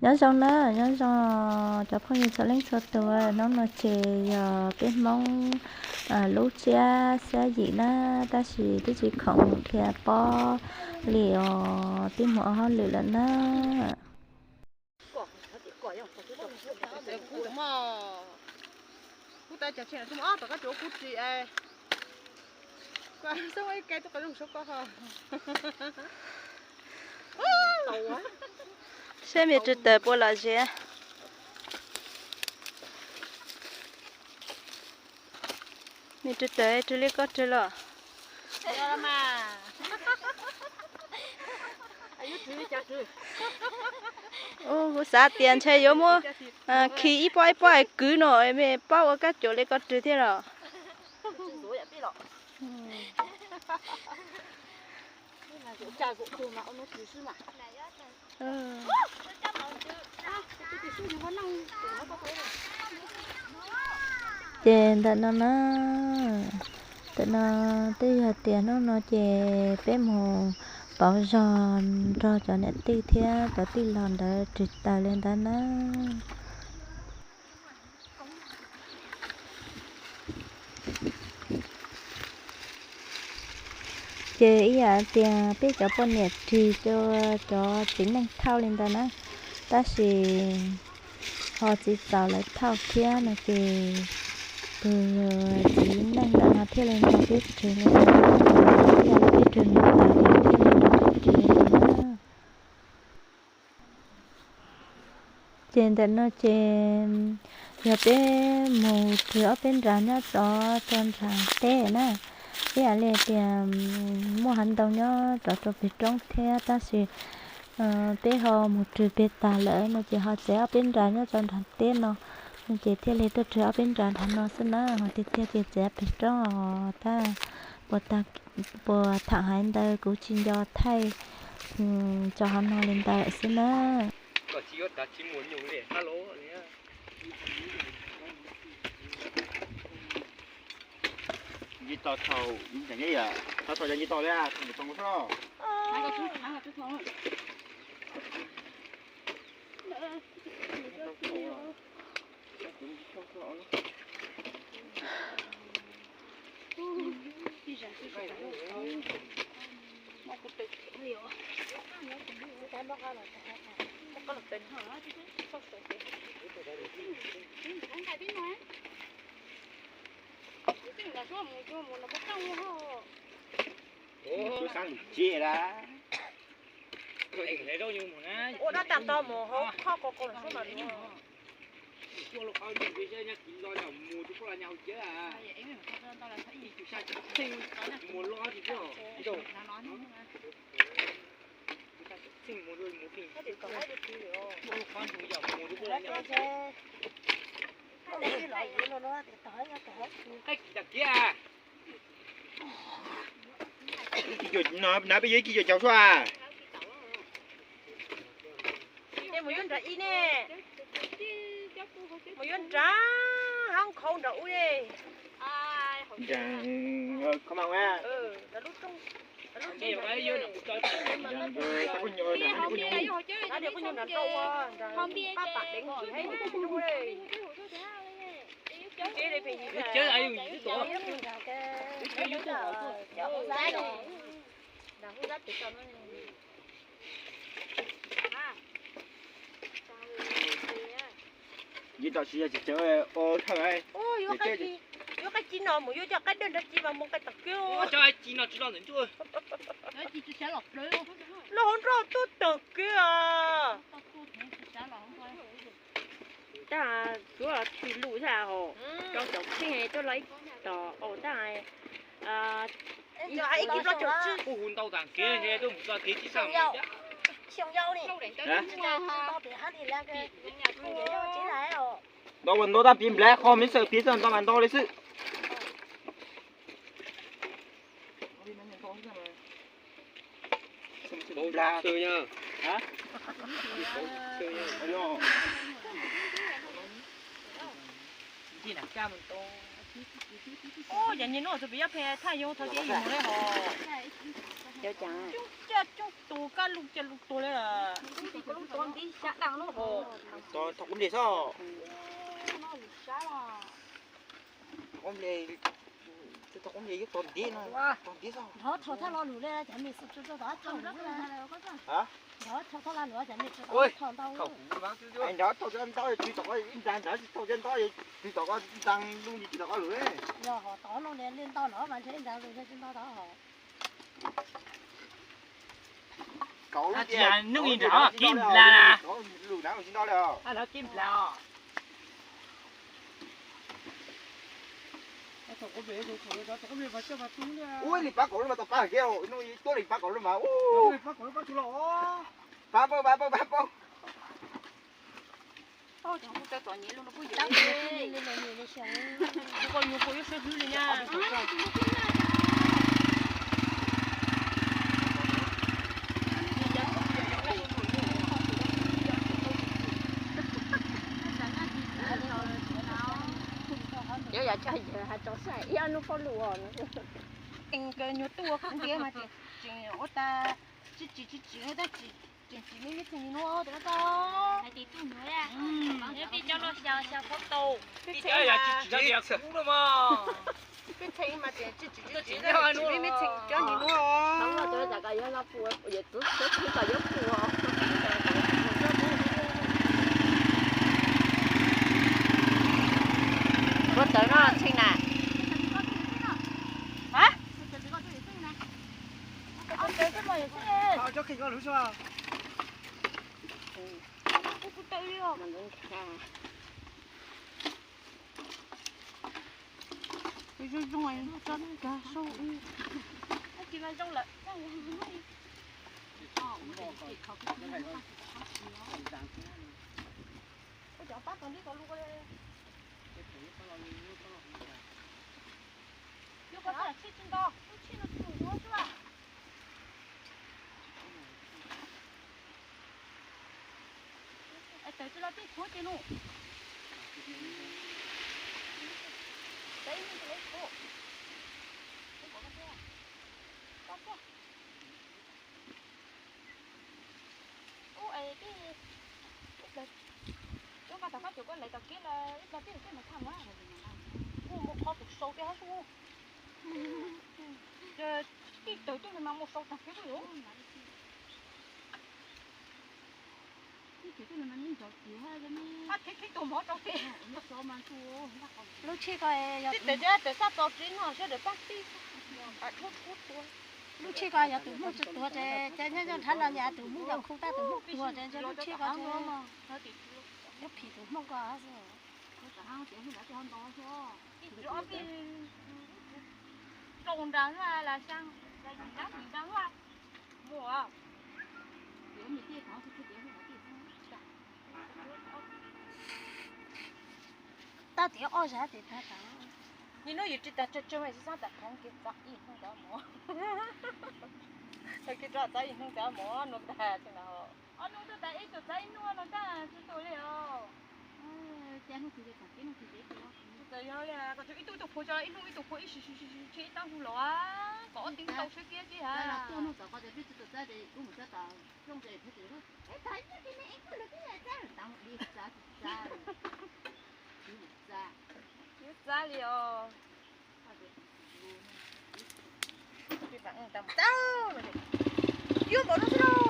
Nyob zoo na, nyob zoo cov phooj ywg txhua leej txhua tus, hnub no ces yog peb Hmoob lub tsiab xiab yim na, tab sis twb tsis khoom mus dhia pob li os, twb mus ua hauj lwm lawm na. Saib me rwg tawm puas lom zem. Me rwg tawm rwg li koj rwg los. Kuv xav tias ntshe yuav muab khi ib pob ib pob kwv no, me paub ua kab cuam li koj rwg thiab los. Ces ntawm no na, ntawm no twb yog tias hnub no ces peb mus pauv zog nrog cov niam tij thiab cov tij laug ntawd rwg tawm li ntawd na. Ces ib yam tias peb cov poj niam rwg rau cov txiv neej thauj li ntawd na, tab sis ho txiv txaus lawv thauj thiab no ces tus txiv neej ntawd no thiaj li nrog peb rwg li ntawd, ib yam li peb rwg mus tawm ces thiaj li nrog peb rwg li ntawd na. Ces ntawm no ces yog peb mus rwg ob peb nrag nyob tod rau nrag teb na. Ib yam li tias muaj hav ntoo nyob rov rau pem roob thiab, tab sis peb ho mus rwg pem tag lawm no ces ho txev ob peb nrag nyob rau nrag teb no, no ces thiaj li tuaj rwg ob peb nrag nrag no xwb na. Ho tiag tiag ces txev pem roob os, tab puas tham haiv ntawd kuv tsis nco thaij tso hauv no li ntawd xwb na. Ua dab tag to mus hauv khob ko ko los suab mas. Nav peb yuav ib kis caum suab. Mus yuav nrad, mus yuav nrad, hab nkhaus nrad ub. Kho mas ua. Yog tam sim yog tsis tseem ua thawj. Yuav qaib ci no mus yuav cov qaib dawb nrad ci mas mus qaib tom kev. Loj hauv nroj tuaj tom kev os. Tag tsuav tshwm lus thiab hos, rau cov kheej tuaj los ib tom aus tag. Kuj hu ntau tas kev, tuaj mus txog kev tsis tau. Ntau mas ntau tab piv nplav qho me xaws piv txog ntau mas ntau li xwb. Cov nyuam no txog pem yob phe thaj yoo thaum tias yus mus li hos. Cov cas? Coj coob tus kab lug cia lug tuag li. Thaum qub npliag xwb. Thaum qub npliag yuav tog ntiab no, tog ntiab xwb. Nrov thaum thaj lo lus li cas me tsis tau thaum lus. Nrov thaum thaj lo lus cas me tsis tau thaum ntau. Nrov thaum cov ntau twg tom qab ib nrag, nrov tsis thaum cov ntau twg tom qab ib nrag lub nti twg tom qab lus. Yog ho tod no li ntau los mas ntshe ib nrag lus ntshe tsis ntau tod. Kaum lub tias nub i nrov kib nplas na. Lus nrov tsis ntau li os. Nrov kib nplas os. Ub, li pab kaum lub mas tau pab kiag, nub i tuab li pab kaum lub mas. Pab paub, pab paub, pab paub. Yog yog tso yawg has tso saib ib ob hnub pab lus os. Nyuag tuaj kuv ntiav mas tseem ua tas tsis tsim tsis tsim tab tseem tsim me me txheej nim nuav tab tau. Peb cov loj xya xya phaub tau. Peb txheej mas tseem tsis tsim tsis tsim me me txheej cov nim nuav. Ua tawv no txheej na. Zoo zoo tso kag sau. Ua cov pab tau neb tau lub. Yuav koj txoj tsheb tsis nto, lub tsheb no tsis mus ua tsuj. Es tawm tsis los tej tshuav ces nug. Ub, es tij, ib plag, cov nqa tom qab ces koj lawv tom kev lawm, ib plag tij lawv tej mas tham mas. Kuj mus qhov tus sau tej hab su. Ces tij tawg tij mas mus sau tag kev kuj yuav. Lub tsheb ko, tij tawg tij tawg sab tso tsev no sawv daws pab tij. Lub tsheb ko yog tus hmoob tsis tuag ces, ces nyob nyob nrhav no yog tus hmoob yog khu tab tus hmoob tuag ces ntshe lub tsheb ko ces lub phim tus hmoob ko xwb. Rau nrad las xya, nrad nrad mus. Tab tias ob zag ces tag tag. Nim no yus tsis tas tsawg tsawg mas xav tas khoov kiag txav ib hnub ntawd mov. Kiag txav ib hnub ntawd mov no tag tsis na. Ob hnub tuaj tas ib tug txav ib hnub no tag tsis tu li os. Txawm yog li koj ib tug ib tug phuav tso ib hnub ib tug phuav ib sim sim sim sim ib taub hau los kom ob tib tau sab kiab tsis hab. Txav li os. Yuav npaum no xwb lauj.